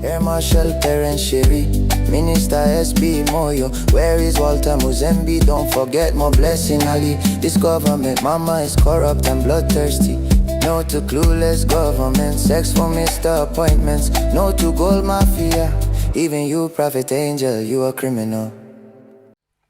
Air Marshal Perrance Shiri, Minister SB Moyo. Where is Walter Muzembi? Don't forget Moreblessing Ali. This government, mama, is corrupt and bloodthirsty. No to clueless government, sex for Mr. Appointments. No to gold mafia. Even you, Prophet Angel, you a criminal.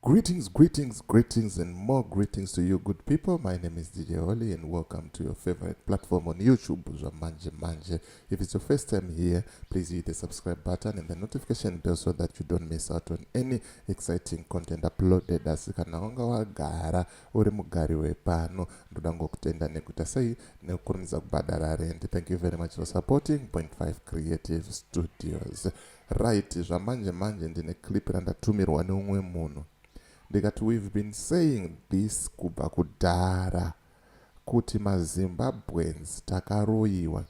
Greetings, greetings, greetings, and more greetings to you, good people. My name is DJ Holly, and welcome to your favorite platform on YouTube, Manje Manje. If it's your first time here, please hit the subscribe button and the notification bell so that you don't miss out on any exciting content uploaded. Asi kana wanga wagara uri mugari wepano, ndoda ngokutenda nekuita sei nekukurumidza kubhadhara rent. Thank you very much for supporting Point 5 Creative Studios. Right, zvamanje manje ndine clip randatumirwa neumwe munhu, ndikati, "We've been saying this kubva kudhara kuti maZimbabweans takaroyiwa,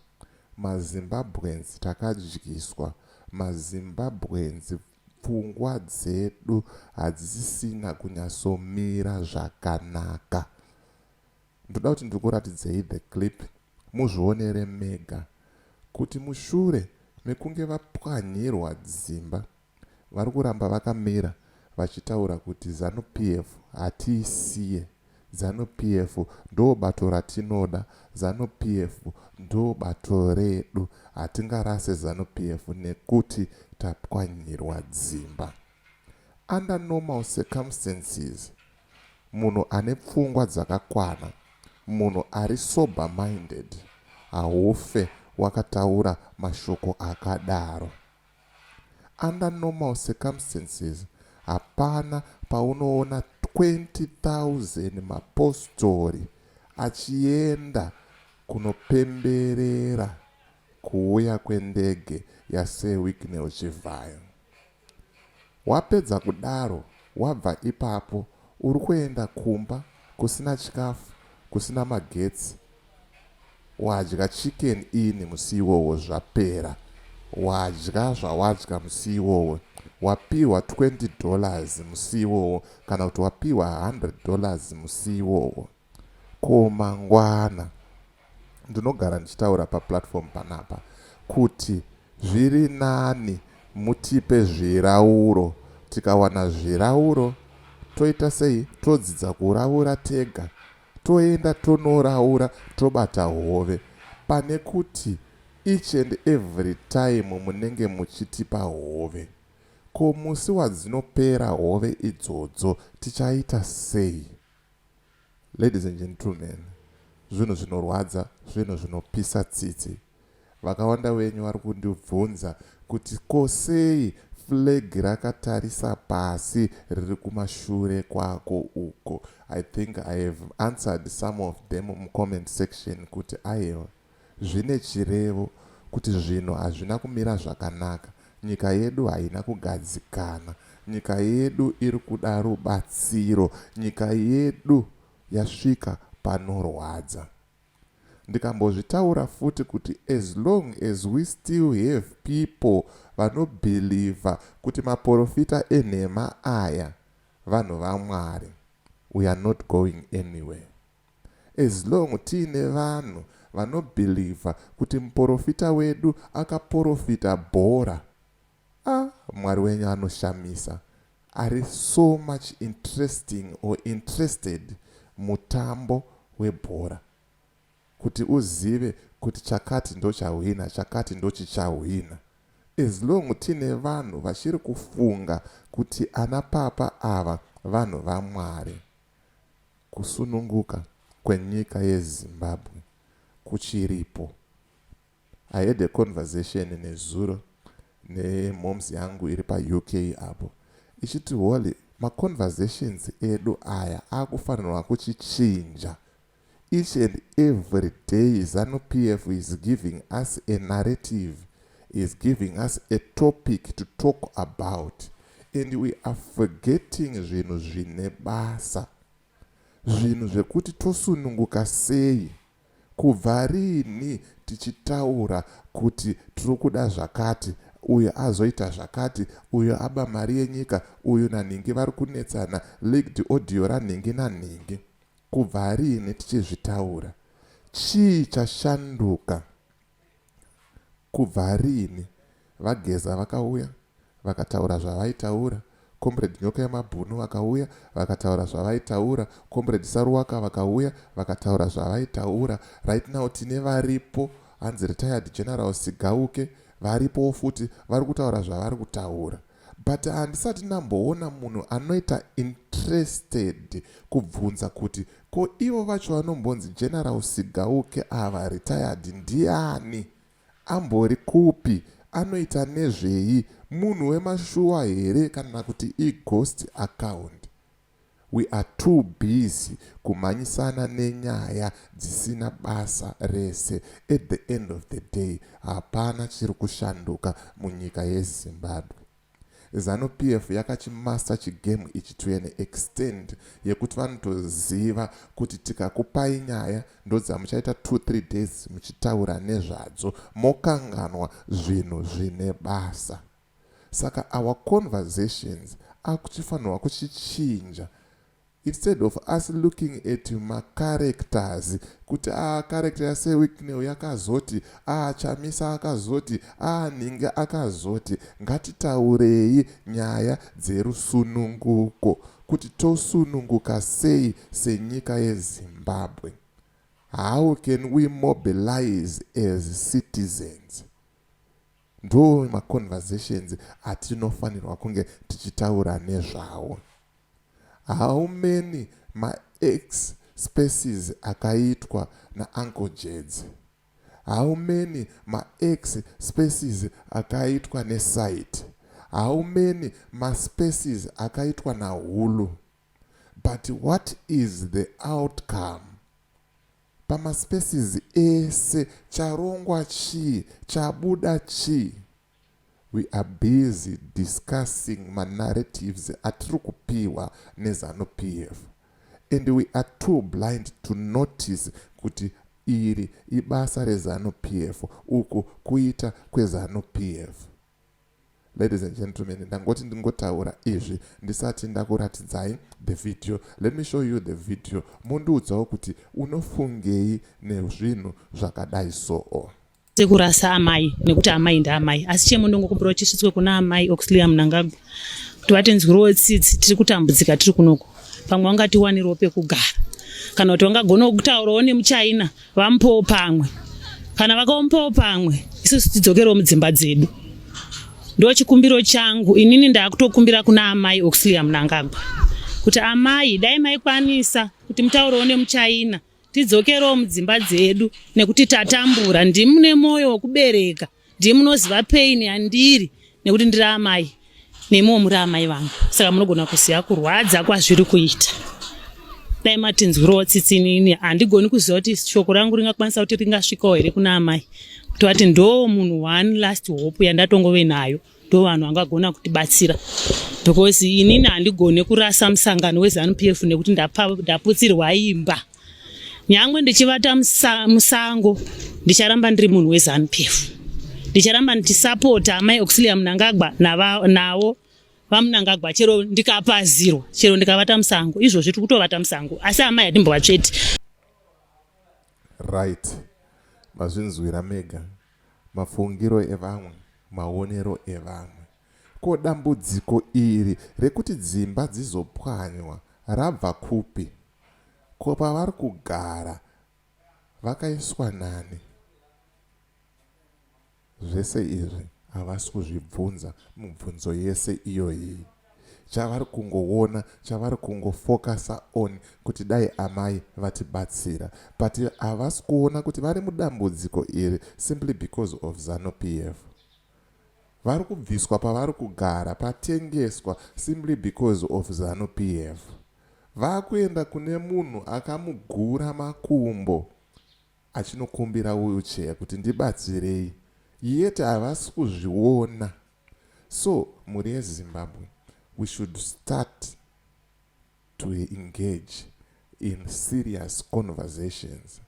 maZimbabweans takadyiswa, maZimbabweans pfungwa dzedu hadzisisina kunyatsomira zvakanaka." Ndoda kuti ndikuratidzei the clip, muzvionere mega kuti mushure mekunge vapwanyirwa dzimba, vari kuramba vakamira vachitaura kuti ZANU PF hatiisiye, ZANU PF ndo bato ratinoda, ZANU PF ndo bato redu, hatingarase ZANU PF nekuti tapwanyirwa dzimba. Under normal circumstances, munhu ane pfungwa dzakakwana, munhu ari sober minded, haufe wakataura mashoko akadaro. Under normal circumstances, hapana paunoona 20,000 mapostori achienda kunopemberera kuuya kwendege yaSir Wicknell Chivayo. Wapedza kudaro, wabva ipapo, uri kuenda kumba kusina chikafu, kusina magetsi. Wadya Chicken Inn musi iwowo, zvapera. Wadya zvawadya musi iwowo, wapiwa $20 musi iwowo, kana kuti wapiwa $100 musi iwowo. Ko mangwana? Ndinogara ndichitaura paplatform panapa kuti zviri nani mutipe zvirauro. Tikawana zvirauro, toita sei? Todzidza kuraura tega, toenda tonoraura, tobata hove, pane kuti each and every time munenge muchitipa hove. Ko musi wadzinopera hove idzodzo, tichaita sei? Ladies and gentlemen, zvinhu zvinorwadza, zvinhu zvinopisa tsitsi. Vakawanda venyu vari kundibvunza kuti ko sei flag rakatarisa pasi riri kumashure kwako uko. I think I have answered some of them mucomment section kuti aiwa, zvine chirevo kuti zvinhu hazvina kumira zvakanaka, nyika yedu haina kugadzikana, nyika yedu iri kuda rubatsiro, nyika yedu yasvika panorwadza. Ndikambozvitaura futi kuti as long as we still have people vanobhilivha kuti maprofita enhema aya vanhu vaMwari, we are not going anywhere. As long tiine vanhu vanobhilivha kuti muprofita wedu akaprofita bhora, a ah, Mwari wenyu anoshamisa, ari so much interesting or interested mutambo webhora, kuti uzive kuti chakati ndochahwina, chakati ndochichahwina. As long tiine vanhu vachiri kufunga kuti ana papa ava vanhu vaMwari, kusununguka kwenyika yeZimbabwe kuchiripo. I had a conversation nezuro nemoms yangu iri paUK apo, ichiti, "Holy, maconversations edu aya akufanirwa kuchichinja. Each and every day ZANU PF is giving us a narrative, is giving us a topic to talk about, and we are forgetting zvinhu zvine basa, zvinhu zvekuti tosununguka sei. Kubva riini tichitaura kuti tiri kuda zvakati, uyu azoita zvakati, uyu aba mari yenyika, uyu nanhingi vari kunetsana, leaked audio ranhingi nanhingi? Kubva riini tichizvitaura? Chii chashanduka? Kubva riini?" VaGeza vakauya vakataura zvavaitaura, Comrade Nyoka yemabhunu vakauya vakataura zvavaitaura, Comrade Saruwaka vakauya vakataura zvavaitaura. Right now tine varipo, hanzi retired General Sigauke varipowo futi, vari kutaura zvavari kutaura, but handisati ndamboona munhu anoita interested kubvunza kuti ko ivo vacho vanombonzi General Sigauke ava retired ndiani, ambori kupi, anoita nezvei, munhu wemashuwa here kana kuti ighost account? We are too busy kumhanyisana nenyaya dzisina basa rese. At the end of the day, hapana chiri kushanduka munyika yeZimbabwe. ZANU PF yakachimaster chigame ichi to an extent yekuti vanotoziva kuti tikakupai nyaya ndodzamuchaita 2-3 days muchitaura nezvadzo, mokanganwa zvinhu zvine basa. Saka our conversations akuchifanirwa kuchichinja. Instead of us looking at macharacters kuti a ah, character yaSir Wicknell yakazoti, a ah, Chamisa akazoti, a ah, Ninge akazoti, ngatitaurei nyaya dzerusununguko, kuti tosununguka sei senyika yeZimbabwe. How can we mobilize as citizens? Ndo maconversations atinofanirwa kunge tichitaura nezvawo. How many maX Spaces akaitwa naUncle Jeds? How many maX Spaces akaitwa nesite? How many maspaces akaitwa nahulu? But what is the outcome pamaspaces ese? Charongwa chii? Chabuda chii? We are busy discussing manarratives atiri kupiwa neZANU PF, and we are too blind to notice kuti iri ibasa reZANU PF, uku kuita kweZANU PF. Ladies and gentlemen, ndangoti ndingotaura izvi ndisati ndakuratidzai the video. Let me show you the video, mundiudzawo kuti unofungei nezvinhu zvakadai soo. Sekurasa amai, nekuti amai ndaamai, asi chemo ndongokumbirawo chisvitswe kuna Amai Auxilia Mnangagwa kuti vatinzwirewo tsitsi. Tiri kutambudzika tiri kunoko. Pamwe vangatiwanirewo pekugara, kana kuti vangagona kutaurawo nemuchina, vamupowo pamwe. Kana vakamupawo pamwe, isusu tidzokerewo mudzimba dzedu. Ndo chikumbiro changu inini. Ndaakutokumbira kuna Amai Auxilia Mnangagwa kuti amai, dai maikwanisa kuti mutaurewo nemuchina, tidzokerewo mudzimba dzedu, nekuti tatambura. Ndimune mwoyo wekubereka, ndimunoziva pain yandiri, nekuti ndiri amai, nemiwo muri amai vangu, saka munogona kuziva kurwadza kwazviri kuita. Dai matinzwirawo tsitsi. Inini handigoni kuziva kuti shoko rangu ringakwanisa kuti ringasvikawo here kuna amai, kuti vati ndo munhu one last hope yandatongove nayo, ndo vanhu vangagona kutibatsira, because inini handigoni kurasa musangano weZANU PF nekuti ndaputsirwa imba. Nyangwe ndichivata musango, ndicharamba ndiri munhu weZANU PF, ndicharamba ndichisapota Amai Auxilia Mnangagwa navo vaMnangagwa, chero ndikapazirwa, chero ndikavata musango. Izvozvi tiri kutovata musango, asi amai hatimbovatsveti. Right, mazvinzwira mega mafungiro evamwe, maonero evamwe. Ko dambudziko iri rekuti dzimba dzizopwanywa rabva kupi? Ko pavari kugara vakaiswa nani? Zvese izvi havasi kuzvibvunza mubvunzo yese iyoyi. Chavari kungoona, chavari kungofocasa on kuti dai amai vatibatsira, but havasi kuona kuti vari mudambudziko iri simply because of ZANU PF. Vari kubviswa pavari kugara, patengeswa, simply because of ZANU PF. Vakuenda kune munhu akamugura makumbo achinokumbira wheelchair kuti ndibatsirei, yet havasi kuzviona. So mhuri yeZimbabwe, we should start to engage in serious conversations.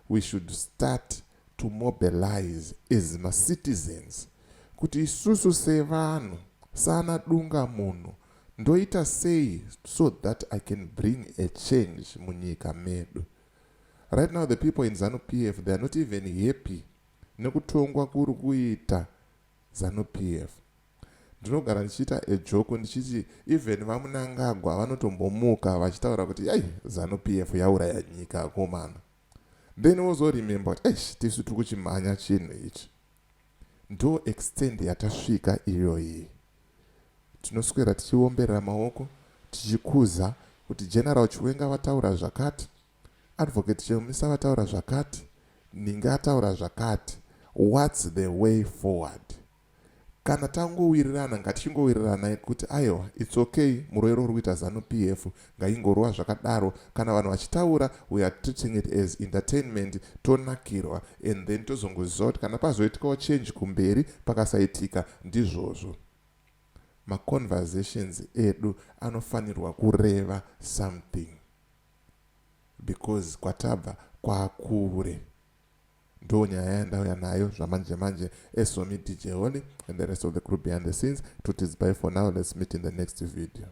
We should start to mobilize as macitizens kuti isusu sevanhu, sana dunga munhu, ndoita sei so that I can bring a change munyika medu? Right now the people in ZANU PF, they are not even happy nekutongwa kuri kuita. Zanu PF. Ndinogara ndichiita a joke ndichiti even vaMnangagwa vanotombomuka vachitaura kuti yai, Zanu PF yauraya nyika akomana. Then wozoremember kuti eish, tisu tiri kuchimhanya chinhu ichi. Ndo extent yatasvika iyoyi. Tinoswera tichiomberera maoko, tichikuza kuti General Chiwenga vataura zvakati, Advocate Chamisa vataura zvakati, ninge ataura zvakati. What's the way forward? Kana tangowirirana, ngatichingowirirana kuti aiwa, it's okay, murwere uri kuita Zanu PF ngaingorova zvakadaro. Kana vanhu vachitaura, we are treating it as entertainment, tonakirwa, and then tozongoziva kuti kana pazoitikawo change kumberi, pakasaitika ndizvozvo. Maconversations edu anofanirwa kureva something because kwatabva kwakure. Ndo nyaya yandauya nayo zvamanje manje. Esomi DJ Holly and the rest of the group behind the scenes, to is bye for now. Let's meet in the next video.